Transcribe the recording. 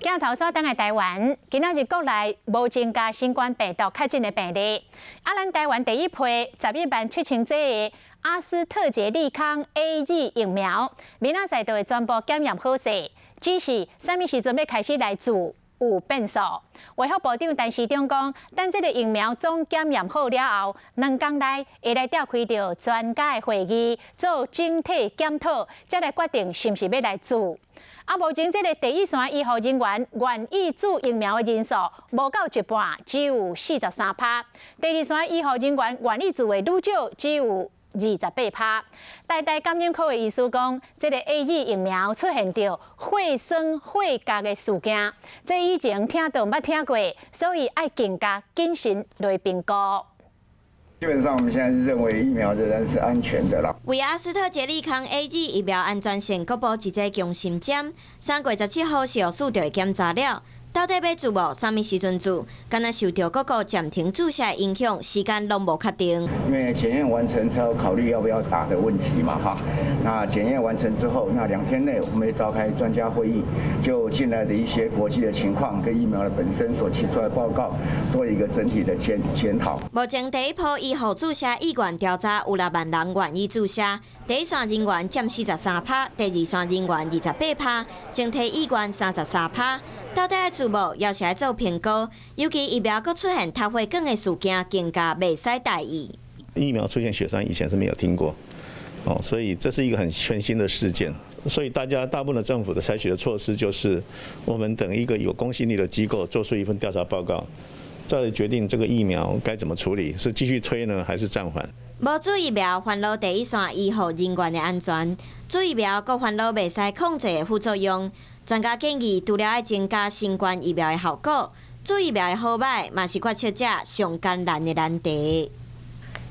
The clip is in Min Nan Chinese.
鏡頭轉轉來台灣，今仔日國內無增加新冠病毒確診的病例。啊，咱台灣第一批11萬7千劑的阿斯特捷利康 AZ 疫苗，明仔載就會全部檢驗好勢，只是啥物時陣欲開始來注有變數。衛福部長陳時中講，等這个疫苗總檢驗好了後，2工內會來召開著專家的會議，做整體檢討，才來決定是毋是欲來注。啊，目前這个第一線醫護人員願意注疫苗的人數無夠一半，只有43趴。第二線醫護人員願意注的愈少，只有28趴。台大感染科的醫師講，這个 AZ 疫苗出現著血栓血結的事件，這以前聽都毋捌聽過，所以愛更加謹慎來評估。基本上，我們現在是認為疫苗仍然是安全的啦。為阿斯特捷利康 AZ 疫苗安全性國部一個強心針，3月17號食藥署就會檢查了。到底欲注無？啥物時陣注？敢若受著各國暫停注射影響，時間攏無確定。因為檢驗完成之後，考慮要不要打的問題嘛，哈。那檢驗完成之後，那2天內我們會召開專家會議，就進來的一些國際的情況跟疫苗的本身所提出來報告，做一個整體的檢討。目前第一波醫護注射意願調查有6萬人願意注射，第一線人員佔43趴，第二線人員28趴，整體意願33趴。到底愛注無，猶是愛做評估，尤其疫苗閣出現脫血管的事件，更加袂使大意。疫苗出現血栓以前是沒有聽過，哦，所以這是一個很全新的事件。所以大家大部分的政府的採取的措施就是，我們等一個有公信力的機構做出一份調查報告，再來決定這個疫苗該怎麼處理，是繼續推呢，還是暫緩？無注疫苗煩惱第一線醫護人員的安全，注疫苗閣煩惱袂使控制的副作用。專家建議，除了愛增加新冠疫苗的效果，注疫苗的好䆀嘛是決策者上艱難的難題。